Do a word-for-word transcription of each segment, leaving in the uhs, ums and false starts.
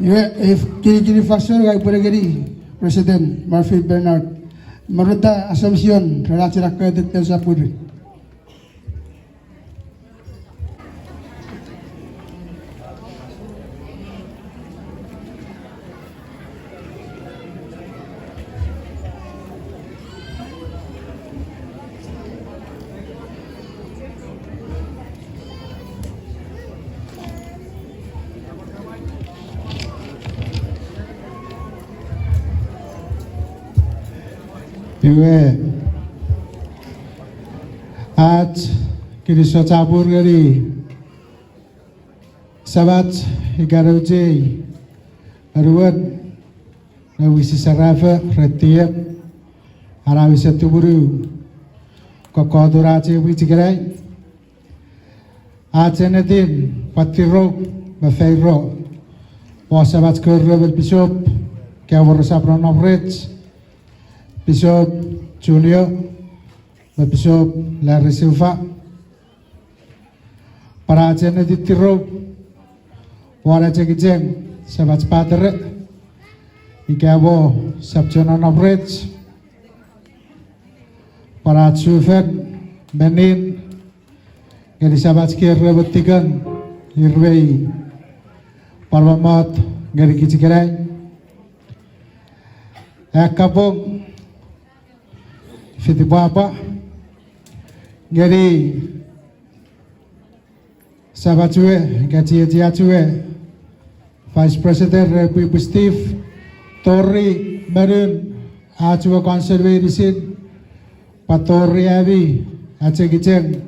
Iwe, e, kinikinin fansoun ngang upwe ngeni President Murphy Bernard, moreta Assumption, ren ach ina kaetetten sapwiri. Iwe, ach kinisou chapur ngeni Samach ika nouch ei anuon, ne wisen serafo ren tiep, ina wisen tumunu kokkotun ach ei mwich ikenai. Ach ennetin pwan tirou me feino won Samach kewe ruemon pisop, kewe resap nonnom rech, Pisop Junior me Pisop Larry Silva. Pwan ach ennetin tirou won achengicheng Samach Patere, ika mo sap chon nonnom rech, pwan ach sufon me nin ngeni Samach kewe ruemon tiken, ir mei pwan mommot ngeni kich ikenai. Ai kapong fiti pwapwa ngeni Samach we, ika chiechiach we, Vice President Repwipwi Steve, tori me nun ach we council meinisin, pwan tori ami achengicheng,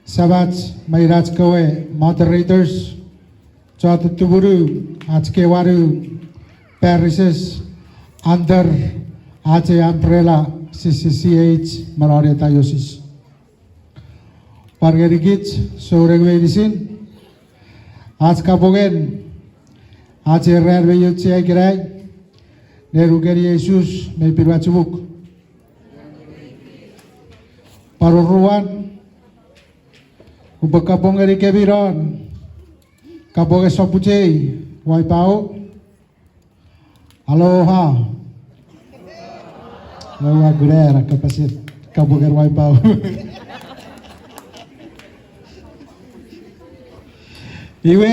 Samach me inach kewe moderators, chon tumunu ach kewe wanu parishes under ach ei umbrella C C C H me non ei diocese. Pwan ngeni kich souneng meinisin, ach kapongen ach ei ran mi auchea ikenai, ne nuku ngeni Jises me pin wachumuk. Pwan oruan, upwe kapong ngenikemi non kapongen sopuchei Waipau. Aloha. Ua kuna ena kapasen kapongen Waipau. Iwe,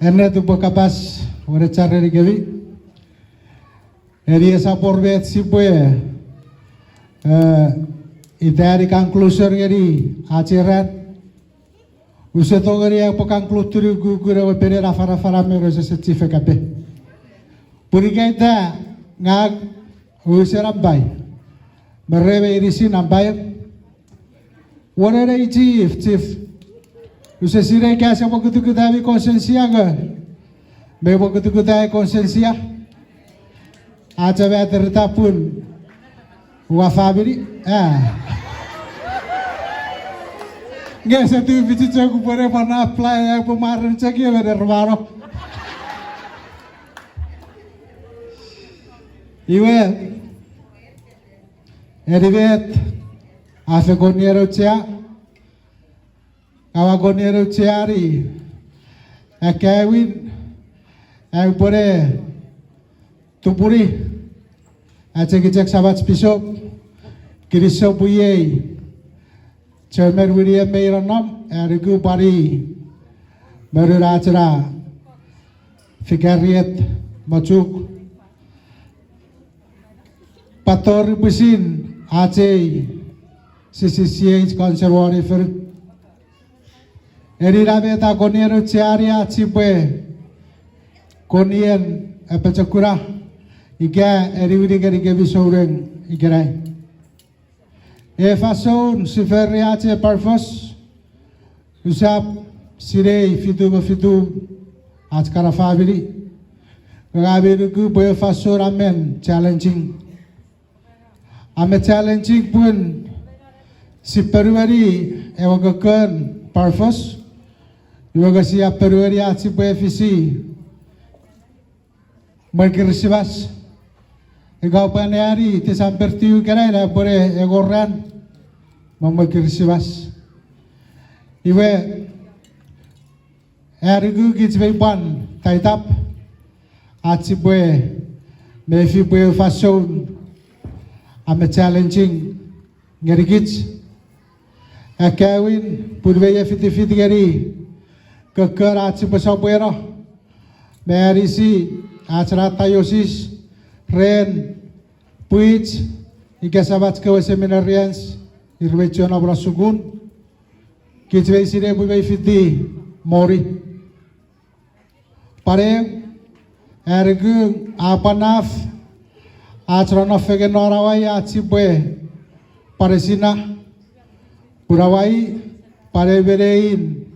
ennet upwe kapas wenechar ngenikemi. Eni esap wor met sipwe, eh, iteni conclusion ngeni ach ei ran. Use tongeni aupwe conclude-ini ukukun ewe penen afanafana me rese se chief ekape. Pun ika ita ngang use nampai, me rei meinisin nampai, won ena chief, chief. Use sinei ika ese pwokutukuta ami concern-ia nge, me pwokutukuta ai concern-ia. Acha matter-ita pun ua famini, a. Nge ese tufichi chok upwe ne pwan apply ai upwe mwaren chok ie me ne rumano. Iwe, eni met a fen kon auchea, aua kon aucheani akkaewin ai upwe ne tupuni achengicheng Samach Pisop, kinisou pwe iei chairman William me i nonnom, a nuku pwan i me nun ach ena Vicariate Mochuk, pwan tori pwisin ach ei C C C H council won ei fonu. Eni ina met a kon aucheani ach sipwe kon apochokuna ika eniwini ngenikemi souneng ikenai. Ei fansoun sia fori ach ei parfos, usap sinei fitu me fitu ach kana famini. Nge ngang mi nuku pwe ei fansoun a men challenging. A men challenging pun sia ponueni ewe kokkon parfos, iwe nge sia ponueni ach sipwe efisi mwen Kirisimas. Ika oupwe aneani December two ikenai, ina epwene engon ran me mwen Kirisimas. Iwe, Anuku kich mei pwan taitap ach sipwe mefi pwe eu fansoun a me challenging ngenikich. Akkaewin pun mei efitifit ngeni kokkon ach sipwe sopweno me anisi ach na diocese ren pwich ika samach kewe seminarians, ir mei chon amona sukun. Kich mei sinei pwe mei fiti moni. Pwan eu, anuku a pwan naf ach nonnom fengen non Hawaii ach sipwe pwan esinna pun Hawaii pwan eu me nein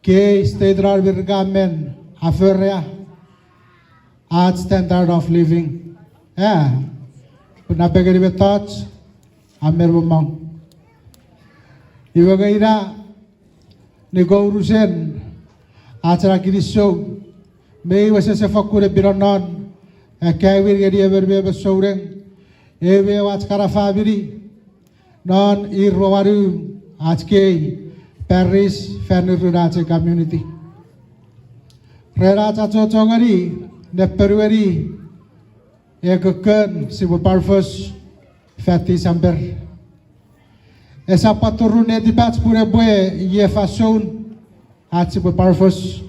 kei state non Merika men a forea ach standard of living. A, pun napengeni mettoch a men momong. Iwe nge ina nikourusen ach na kinisou, mei wesewesen fokkun epino non akkaewin ngeni emon me emon souneng, eu me eu ach kana famini, non ir wanu ach kei parish fan nurun ach ei community. Ren ach achocho ngeni ne ponueni ei kokkon sipwe parfos fan December. Esap pwan turun netipach pun epwe iei fansoun ach sipwe parfos.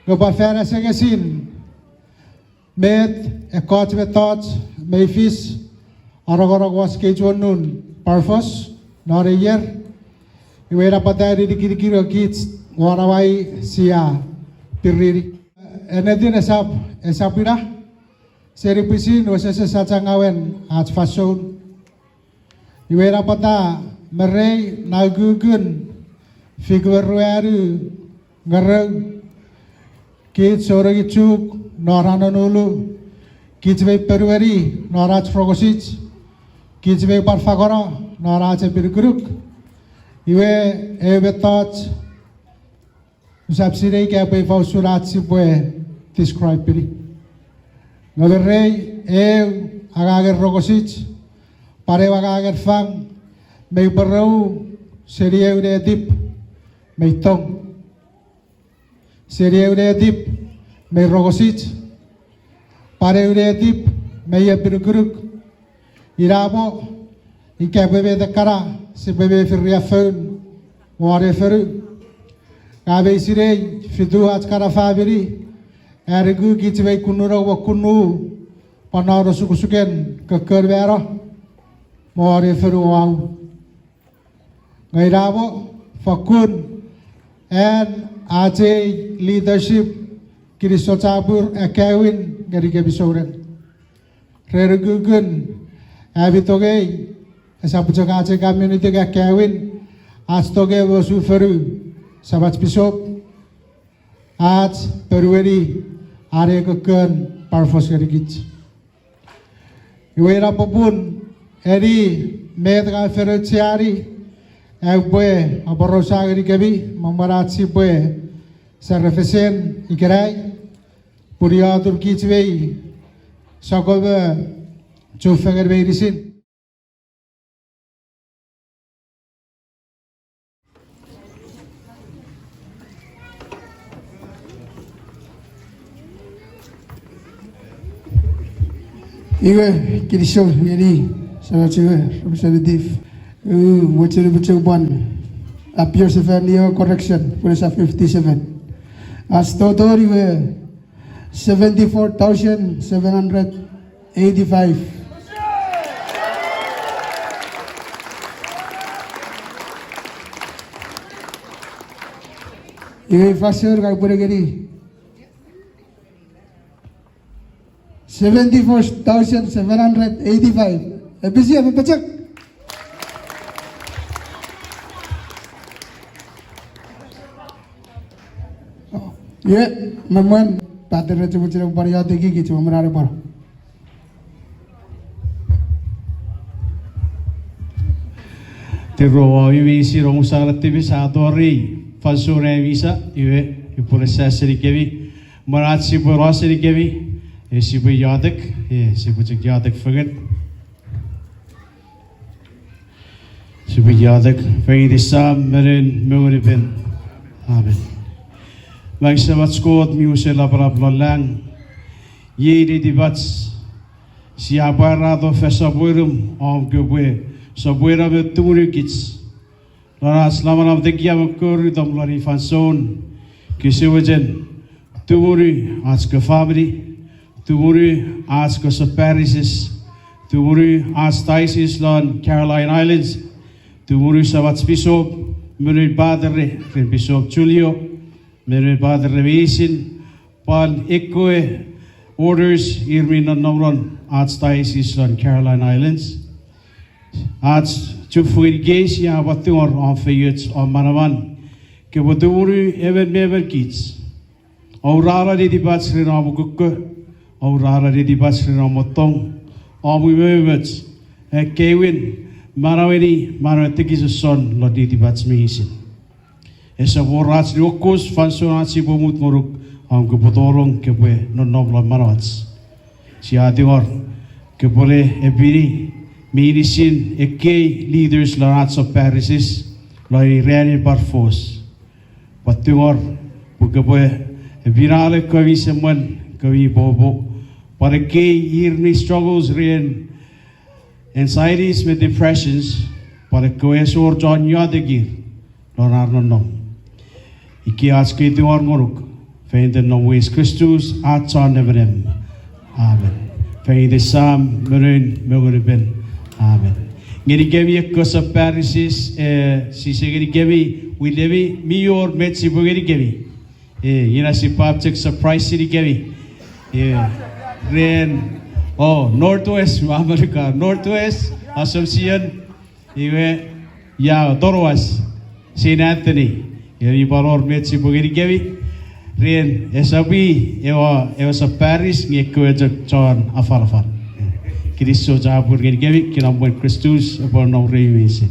Nge pwan fan asengesin met ekkoch mettoch mei fis, anongonong won schedule nun parfos non ei ier. Iwe ina pwata eni nikinikin kich won Hawaii sia pirini. Ennetin esap, esap ina, seni pwisin wesewesen sia changawen ach fansoun. Iwe ina pwata me rei na ukukun fik me ruanu ngerou, kich souneng Chuuk non Honolulu, kich mei ponueni non ach rongosich, kich mei pwan fangeno non ach epinukunuk. Iwe eu mettoch usap sinei ika epwe ifa usun ach sipwe describe-ini. Nge me rei eu angangen rongosich, pwan eu angangen fang, mei pwerou seni eu netip mei tong, seni eu netip mei rongosich, pwan eu netip mei epinukunuk. Inamo ika pwe met ekkana sipwe mefi riaffoun won ei fonu, nge mei sinei fitu ach kana famini, anuku kich mei kunnuno me kunnu pwan non osukosuken kokkon mano me won ei fonu wau. Nge inamo fokkun an ach ei leadership kinisou chapur akkaewin ngenikemi souneng. Ren ukukun ami tongei, esap chok ach ei community nge akkaewin ach tongei me usun fonu, samach pisop, ach ponueni an ei kokkon parfos ngenikich. Iwe ina popun eni met ngang fen aucheani aupwe aporausa ngenikemi me mwen ach sipwe sarafesen ikenai, pun iotek kich mei sokkono chufengen meinisin. Iwe, kinisou ngeni, samach we, representative. U, mochen upwe chok pwan appeal sefan ewe correction, pwe esap fifty-seven. Ach total iwe, seventy-four thousand seven hundred eighty-five. Iwe fansoun ngang upwe ngeni seventy-four thousand seven hundred eighty-five. Episi, epwe pechek. Iwe, me mwen, patere chumuchune pwan iotekikich me mwen are pwan. Tiro, ua iwe isi rongusana tipis a tori fansoun a misa, iwe, upwe rese senikemi, mwen ach sipwe ro senikemi, e sipwe iotek, e sipwe chok iotek fengen. Sipwe iotek, fengeni Sam me Ngun me Ngun mi Fel. Amen. Mei Semach Kot mi unusen lapalap lon lang, iei netipach sia pwarato fan sopwonum om kopwe sopweno me tumunu kich lon ach namanam tekia me korutom lon ei fansoun. Kose mochen tumunu ach kewe famini, tumunu ach kewe sub-parishes, tumunu ach diocese lon Caroline Islands, tumunu samach pisop me noun patere ren Pisop Julio, me noun patere meinisin, pwan ekkewe orders ir mi nonnom non ach diocese lon Caroline Islands. Ach chufengen ngeni kich sia pwan tungor om feioch om manaman, kopwe tumunu emon me emon kich. Ourano netipach ren om kokko, ourano netipach ren om tong, om umoumoch, ekkewin manaueni manauen tipetekison lon netipach meinisin. Esap wor ach niuokus fansoun ach sipwe mut ngonuk om kopwe tonong kopwe nonnom lon manauach. Sia tingor kopwe ne epini meinisin ekkei leaders lon ach sub-parishes lon ei ranin pwan fos. Pwan tungor pwe kopwe epinano ekkewe mi semwen, ekkewe mi popo, pwan ekkei ir mi struggles ren anxieties me depressions, pwan ekkewe ese wor chon iotekir lon ar nonnom. Ikkei ach kei tingor ngonuk fan iten noum we Kristus ach chon nemenem. Amen. Fan iten Sam me Noun me Ngun mi Fel. Amen. Ngenikemi ekkewe sub-parishes, e, sise ngenikemi, wilemi mi wor met sipwe ngenikemi. E, ina sipwap chok surprise ngenikemi. E, ren, o, Northwest, America, Northwest, Assumption, iwe, ia, Torwas, Saint Anthony. Iwe mi pwan wor met sipwe ngenikemi ren esap i ewe, ewe sub-parish nge ekkewe chok chon afanafan. Kinisou chapur ngenikemi, kinamwen Kristus epwe nom remi meinisin.